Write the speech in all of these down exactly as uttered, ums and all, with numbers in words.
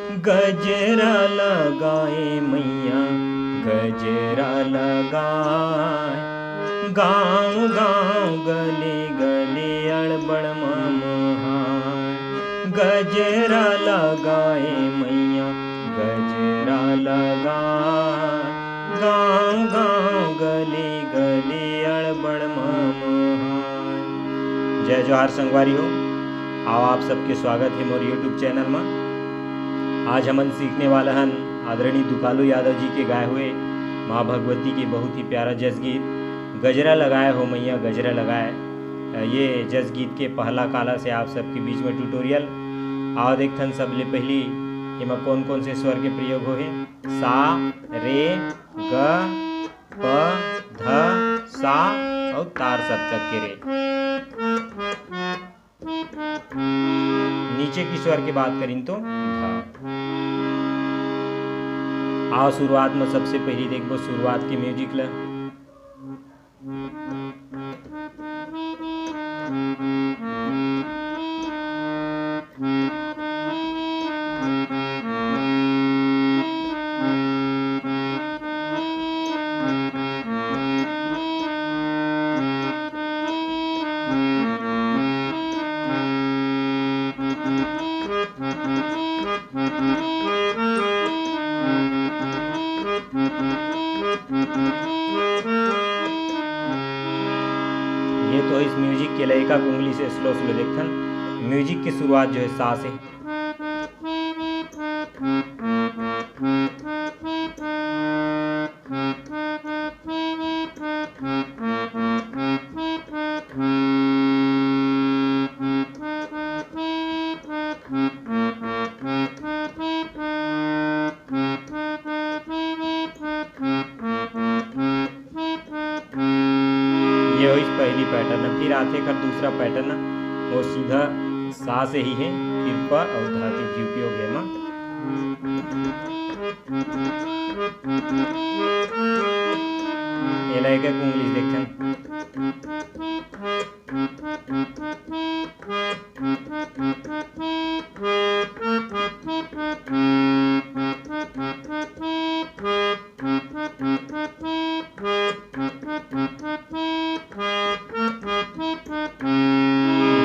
गजरा लगाए मैया, गजरा लगाए, गांव गांव गली गली अड़बड़ ममहाए। गजरा लगाए मैया, गजरा लगाए, गांव गांव गली गली अड़बड़ ममहाए। जय जोहार संगवारी हो, आओ आप सबके स्वागत है मोर YouTube चैनल मा। आज हमन सीखने वाला हन आदरणीय दुकालू यादव जी के गाए हुए माँ भगवती के बहुत ही प्यारा जसगीत गजरा लगाए हो मैया गजरा लगाए। ये जसगीत के पहला काला से आप सबके बीच में ट्यूटोरियल। आओ देखथन सबले पहली एमा कौन कौन से स्वर के प्रयोग हो है। सा, रे, ग, प, ध, सा और तार सप्तक के रे। नीचे के स्वर के बात करिन तो ध। आओ शुरुआत में सबसे पहली देखबो शुरुआत के म्यूजिक ला। ये तो इस म्यूजिक के लयका कुंगली से स्लो स्लो देखथन। म्यूजिक की शुरुआत जो है सा से। ये होइस पहली पैटर्न। फिर आथे एकर दूसरा पैटर्न, वो सीधा सा से ही है, फिर प और ध के उपयोग है मा। एला एक एक उंगली से देखथन।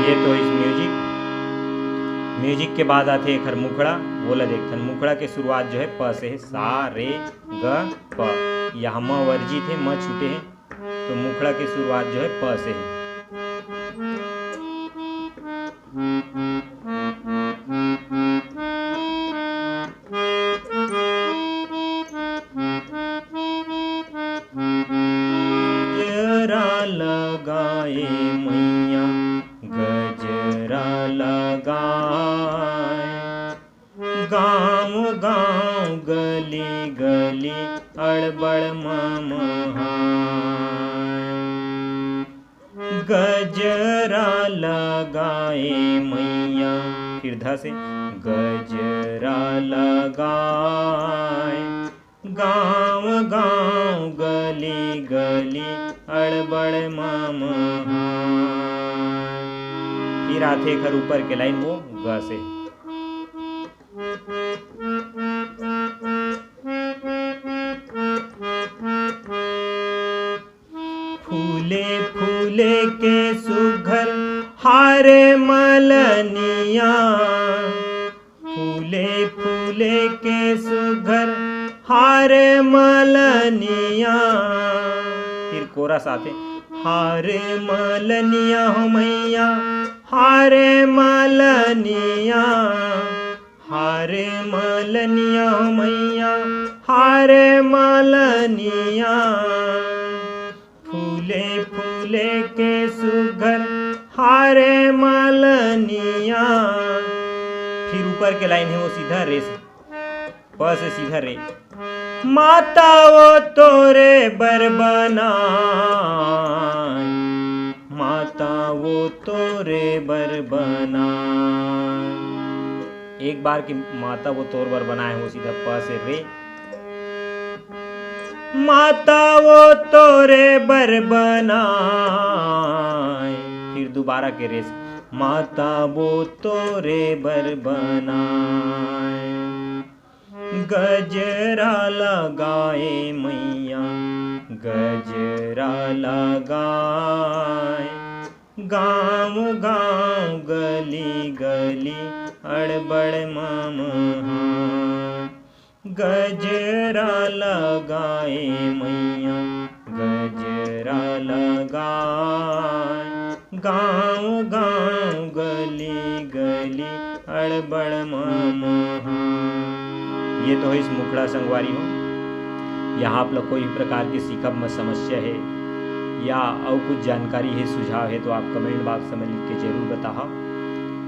ये तो इस म्यूजिक, म्यूजिक के बाद आथे एखर मुखड़ा, वोला देखथन। मुखड़ा के शुरुआत जो है प से है, सा, रे, ग, प। यहाँ म वर्जित है, म छूटे है, तो मुखड़ा के शुरुआत जो है प से है। गजरा लगाए मैया, गजरा लगाए, गांव गांव गली गली अड़बड़ ममहाए। गजरा लगाए मैया, फिर ध से, गजरा लगाए, गांव गांव गली गली अड़बड़ ममहाए। फिर आथे एखर ऊपर के लाइन वो ग से। फूले फूले के सुघर हार मलनिया, फूले फूले के सुघर हार मलनिया। फिर कोरस आथे, हार मलनिया हो मैया, हार मलनिया, हार मलनिया हो मैया, हार मलनिया। फूले फूले के सुघर हार मलनिया। फिर ऊपर के लाइन है वो सीधा रे से, प से सीधा रे। माता वो तोरे बर बनाए, माता वो तोरे बर बनाए। एक बार की माता वो तोर बर बनाए हो सीधा प से रे। माता वो तोरे बर बनाए, फिर दोबारा के रे से। माता वो तोरे बर बनाए। गजरा लगाए मैया, गजरा लगाए, गाँव गाँव गली गली अड़बड़ ममहा। गजरा लगाए मैया, गजरा लगाए, गाँव गाँव गली गली अड़बड़ ममहा। ये तो है इस मुखड़ा संगवारी हो। यहाँ आप लोग कोई भी प्रकार के सीखब में समस्या है या और कुछ जानकारी है, सुझाव है, तो आप कमेंट बॉक्स में लिख के जरूर बताओ।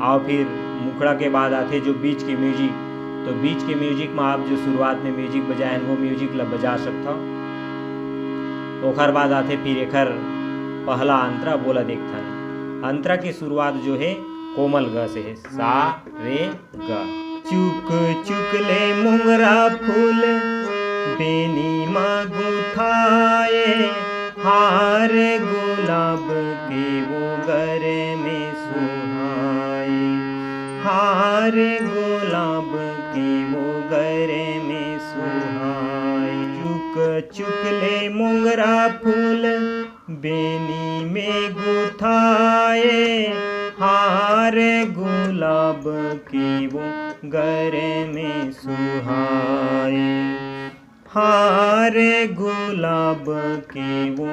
आओ फिर मुखड़ा के बाद आथे जो बीच के म्यूजिक, तो बीच के म्यूजिक में आप जो शुरुआत में म्यूजिक बजाए हैं, वो म्यूजिक ला बजा सकता हो। ओखर बाद आथे फिर एखर पहला अंतरा, बोला देखथन। अंतरा की शुरुआत जो है कोमल ग से है, सा रे ग। चुक चुक ले मोंगरा फूल बेनी मा गुथाए, हार गुलाब के वो गर में सुहाए, हार गुलाब के वो गर में सुहाए। चुक चुक ले मोंगरा फूल बेनी में गुथाए, हार गुलाब के वो गर में सुहाए, हार गुलाब के वो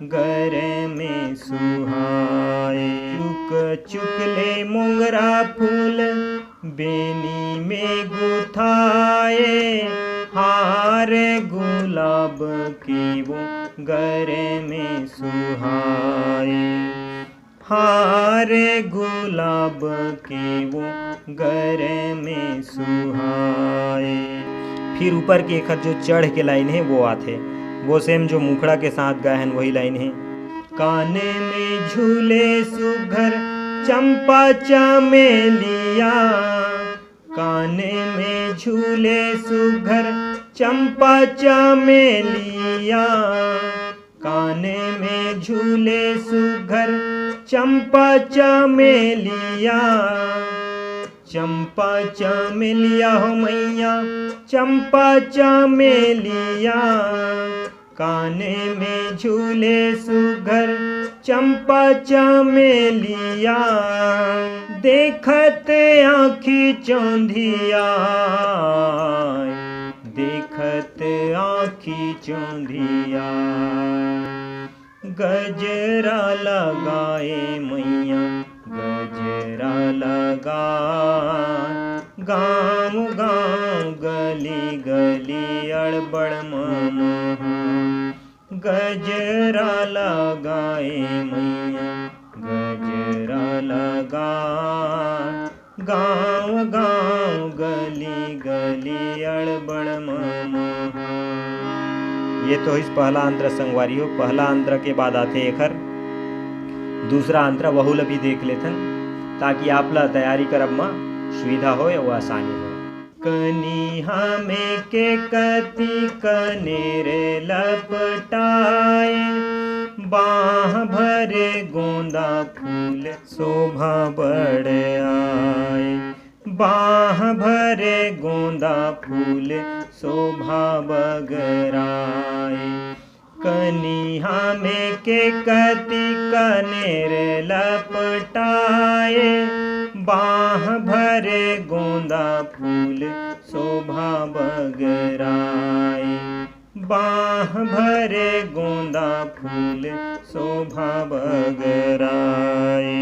गर में सुहाए। चुक चुक ले मोंगरा फूल बेनी में गुथाए, हार गुलाब के वो गर में सुहाए, हार गुलाब के वो गर में सुहाए। फिर ऊपर के एखर जो चढ़ के लाइन है वो आथे, वो सेम जो मुखड़ा के साथ गाए हन वही लाइन है। काने में झूले सुघर चंपा चमेलिया, काने में झूले सुघर चंपा चमेलिया, काने में झूले सुघर चंपा चमेलिया। चंपा चमेलिया हो मैया, चंपा चमेलिया, काने में झूले सुघर चंपा चमेलिया। देखत आँखी चौंधिया, देखत आँखी चौंधिया। गजरा लगाए मैया, गजरा लगा, गाँव गाँव गली गली अड़बड़ ममहा। गजरा लगाए मैया, गजरा लगा, गाँव गाँव गली गली अड़बड़ ममहा। ये तो इस पहला अंतरा संगवारी हो। पहला अंतरा के बाद आथे एखर दूसरा अंतरा, वहू ला भी देख लेथन, ताकि आप ला तैयारी करब म सुविधा होय अउ आसानी होय। कनिहा में के कति कनेर लपटाए, बाँह भरे गोंदा फूल शोभा बड़ आए। बाँह भरे गोंदा फूल शोभा बगराए। कनिहा में के कति कनेर लपटाए, बाँह भरे गोंदा फूल शोभा बगराए। बाँह भरे गोंदा फूल शोभा बगराए।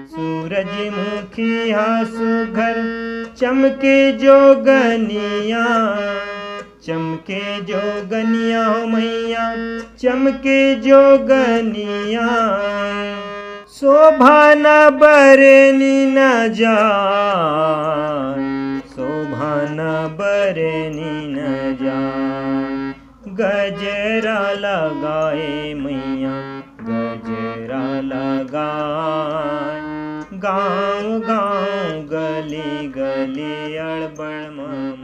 सूरजमुखी हा सुघर चमके जोगनिया, चमके जोगनिया हो मैया, चमके जोगनिया। शोभा न बरनी न जाए, शोभा न बरनी न जाए। गजरा लगाए मैया, गजरा लगाए, गाँव गाँव गली गली अड़बड़ मम।